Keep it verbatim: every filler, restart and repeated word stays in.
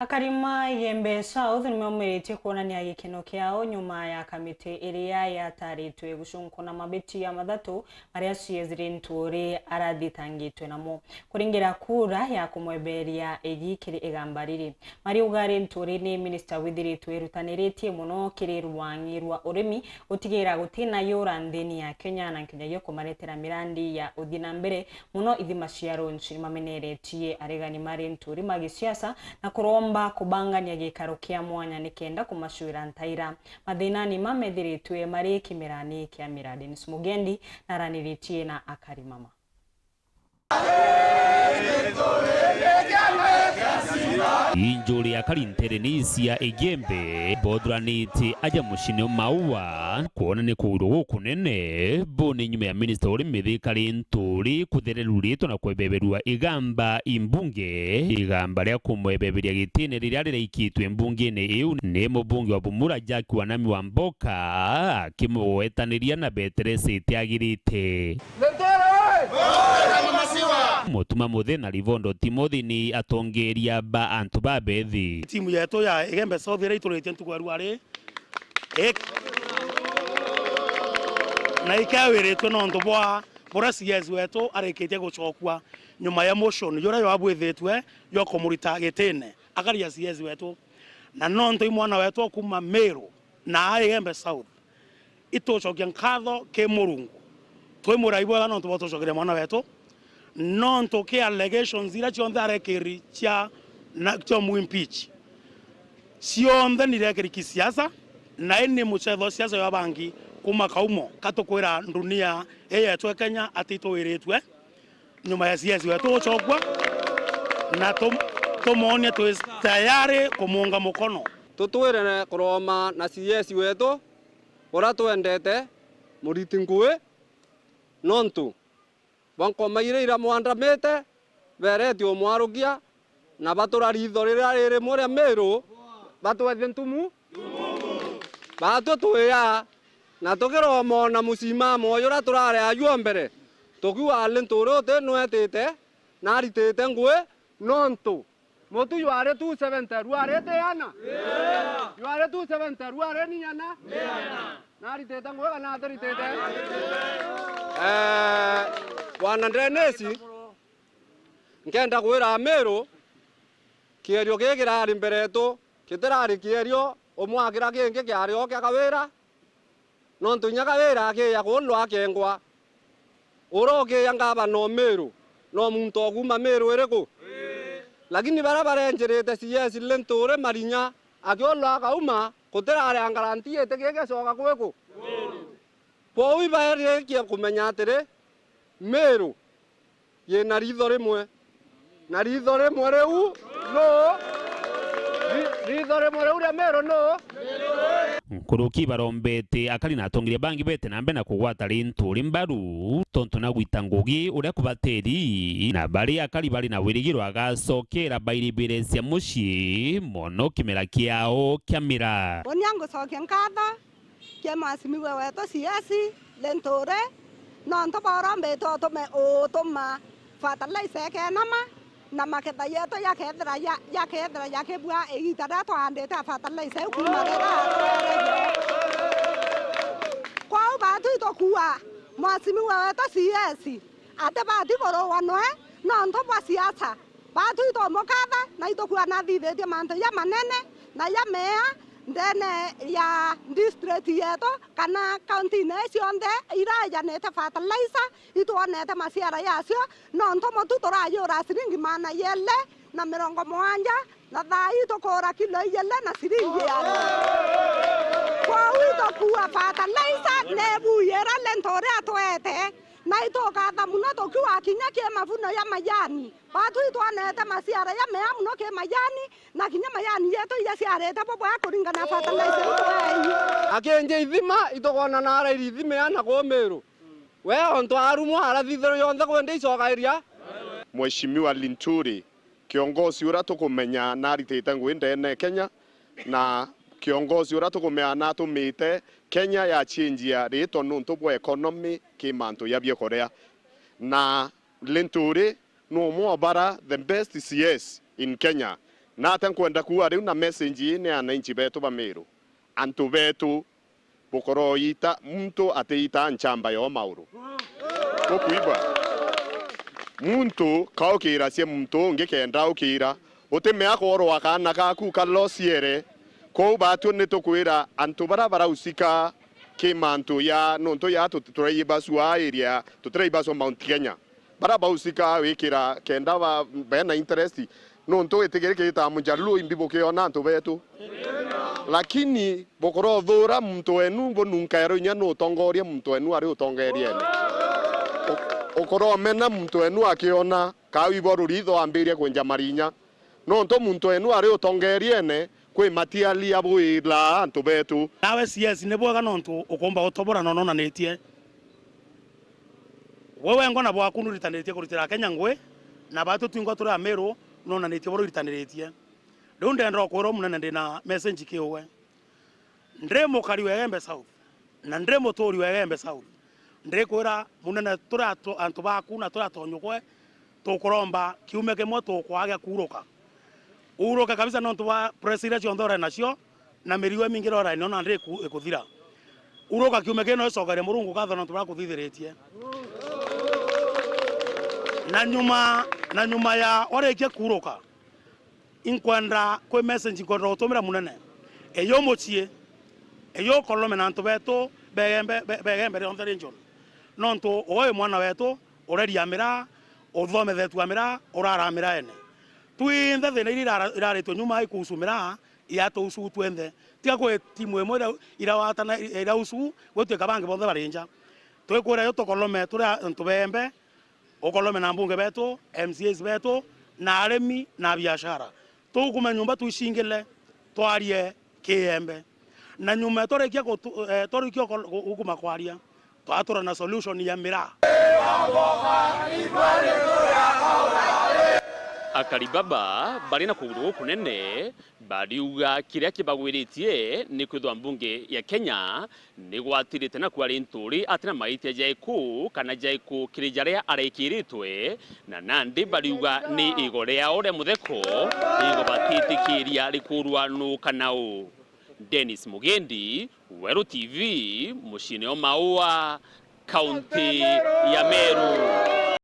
Akari ma Igembe South nimaumiritie kwonania gikeno kiao nyuma ya kamiti iria yataritwe gucunkuna mabiti ya mathatu maria C S Linturi arathitangitwe namo. Kuringira kura ya kumweberia igi kiri igamba riri, mariuga Linturi ni minista withiritwe irutaniritie mono kiri rwang'i rwa urimi, gutigira gutina yura nthini ya Kenya na nkinyagia kumaretera mirandi ya uthii na mbere mono. Ithima cia Ronchi nimameneretie aregani ma Linturi ma gisiasa na kuromba kubangania gikaro kia mwanya nikenda kumacwira ntaira mathinani mamethiritwe mari kimerani kia mira. Dennis Mugendi naraniritie na akari mama. Injuri ya Karintere ni cia Igembe bothuranitie aja mucini maua kwona ni kugwirwa gukunene. Bo ni nyuma ya minista uri mithika Linturi kuthereruritwa na kwebeberua igamba imbunge, igamba ria kumwebeberia gitine riria riraikitwe mbungene iu ni mubunge wa Bumula Jack Wanami Wamboka akimugwetaniria na Beteresi itiagirite. Mutuma Muthe na Rivondo Timothy ni atongeria ba antu ba bethi. Timu yetu ya Igembe South iria ituritie ntuku ya ruari, ik-, na ikewiritwe nontu bwa buria C S wetu arikitie gucokua nyuma ya motion juria jwabwithitwe jwa kumurita gitine akaria C S wetu, na nontu i mwana wetu o kuuma Meru na a Igembe South, itucokia nkatho ki Murungu. Twimwira ibwega nontu bwa utucokeria mwana wetu, nontu ki allegations iria cionthe arekiri cia, na, cia mu impeach, cionthe nirekiri kisiasa, na ini mucetho wa siasa ya bangi kuma kaumo. Katukwira ndunia ii yetu e Kenya ati ituwiritwe nyuma ya C S wetu gucokua, na tum-, tumwonie twi tayari kumuunga mukono. Tutwire kuroma na C S wetu uria twendete, Muriti Ngui, nontu bwa nkoma iria iramwandamite, beretie umwarukia, na batura ritho riria ri rimwe ria Miru, batwethie ntumu. Batwi twiya, na tukiromona musimamo juria turari ajuo mbere, tukiuga, Linturi uti nwetite, naritite ngui, nontu mutu jwari two seventy, ruari ti ana? Jwari two seventy, ruari ni ana? Naritite ngui kana atiritite? Eh, Bwana Dennis, nkenda kwira Amiru, kierio giki kirari mbere yetu, gitirari kierio umwe akira kingi kiari o kia Kawira, nontu inya Kawira akiya kuulwa akengwa. Uria ukiya ngavana o Miru, no muntu o kuuma Miru iriku? Lakini baria barenjirite C S Linturi Marinya akiulwa akauma, gutirari a guarantee iti gigicoka kwiku? Kwou ibaerikia kumenya atiri, Miru yina ritho rimwe, na ritho rimwe riu nu? Ri-, ritho rimwe riu ria Miru nu? Nkuruki barombete akari na atongeria bangi bete na mbere na kugwata Linturi mbaru, tontu na gwita ngugi uria kubateri, na bari akari bari na wirigiro agacokera bairibire cia mucii mono kimera kiao kia miraa. Uni angucokia nkatho kiri mwasimiwe wetu C S Linturi, nontu borombete utume, utuma fertilizer ikenama, na maketha yetu yakethira ya-, yakethira yakibua igita riria twaandite fertilizer iu kuuma riria twererio. Kwou batwi tukua mwasimiwe wetu C S ati bati kuruwa nwe nontu bwa siasa. Batwi itumukatha na itukua nathithitie mantu jamanene na jamea ndene ya district yetu kana county-ini ii cionthe iraejanite fertilizer, itwonete maciara yacio, nontu mutu turajura ciringi maana jeli na mirongo mugwanja, na thaa ii tukura kilo ijeli na ciringi igana. Kwou itukua fertilizer nebu iria Linturi atwete, na itukatha muno tukiuga kinya ki mavuno ja majani. Batwi itwonete maciara jamea muno ki majani, na kinya majani jetu iria ciarite bubwega kuringana na fertilizer iu tweeirwe. Akinji ithima, itukwona na arairi ithima iana kuu Miru. We ontu arumwa arathithirwe yonthe kwende icokairia. Mheshimiwa Linturi, kiongozi uria tukumenya naritite ngui ndene Kenya, na kiongozi uria tukumenya natumite Kenya yachinjia ritwa nuntu bwa economy ki mantu ja biukuria. Na Linturi ni umwe wa bara the best C S in Kenya. Na atia nkwenda kuuga riu na message ii ni ananchi betu ba Meru, antu betu, bukoroita, muntu atiitaa nchamba yo mauru. Bukwigua? Muntu kaukiracia muntu ungi kenda ukira, utimea kworwa kaana kaku kalosiere. Kwou batu nitukwira antu bara barausika ki mantu ya, nontu ya tut-, turaibasua area, tutiraibasua Mount Kenya. Bara bausika wikira kenda ba, bena interest, nontu itigirikirita Mujaluo imbi bukiona antu betu. Lakini bukurothura muntu wenu bununkaero inya nutongoria muntu wenu ari utongeriene. U-, ukuromena muntu wenu akiona, kau ibo ruritho ambiria kwenja marinya. Nontu muntu wenu ari utongeriene, kwi matialia bwila antu betu. Nawe C S ni bwega nontu ukumba gutobora na nonanitie. We wengwa na bwaku nuritanitie kuritira Kenya ngui, na batu twingwa turi Ameru nonanitie buru iritaniritie. Riu ndenda ukwira munene ndina message ki uwe. Ndi mukari wa Igembe South, na ndi muturi wa Igembe South. Ndikwira munene, turi atu-, antu baku na turi atonyukwe, tukuromba kiumia kimwe tukwagia kuuruka. Uuruke kabisa nontu bwa pressure iria cionthe uri nacio, na mirigo imingi iri uri nayo nandi iku-, ikuthira. Uruka kiumia kii no icokerie Murungu nkatho nontu bwa kuthithiritie. Na nyuma, na nyuma ya warikia kuuruka, inkwenda kwi message nkwenda gutumira munene. Eyo mucii, eyo ukolome na antu betu begembe, be-, begembe rionthe region. Nontu uwe wi mwana wetu, ureria miraa, uthomethetue miraa, urara miraene. Twinthe thina iria irara-, iraritwe nyuma ikuusu miraa, iatuusu twenthe. Tiga kwi timu imwe ira-, irawatana, i-, irausu, gwituika bangi bonthe barinja. Twikwira yo tukolome turi antu beembe, ukolome na mbunge betu, M C As betu, na arimi na biashara. Tugukume nyumba twicingile, twarie kiembe. Na nyuma twarikia gutu-, eh, twarikia uko-, gu-, gukuma kwaria, twatura na solution ya miraa. Akari baba bari na kuguru gukunene bariuga kiria kibagwiritie ni kwithwa mbunge ya Kenya nigwatirite na kwari nturi atina maitia jaiku kana jaiku kiri jaria arekiritwe, na nandi bariuga ni igo riao ria mutheko rigo batitikiria rikurwa nu kana u. Dennis Mugendi, Weru T V, muciine o Maua, kaunti ya Meru.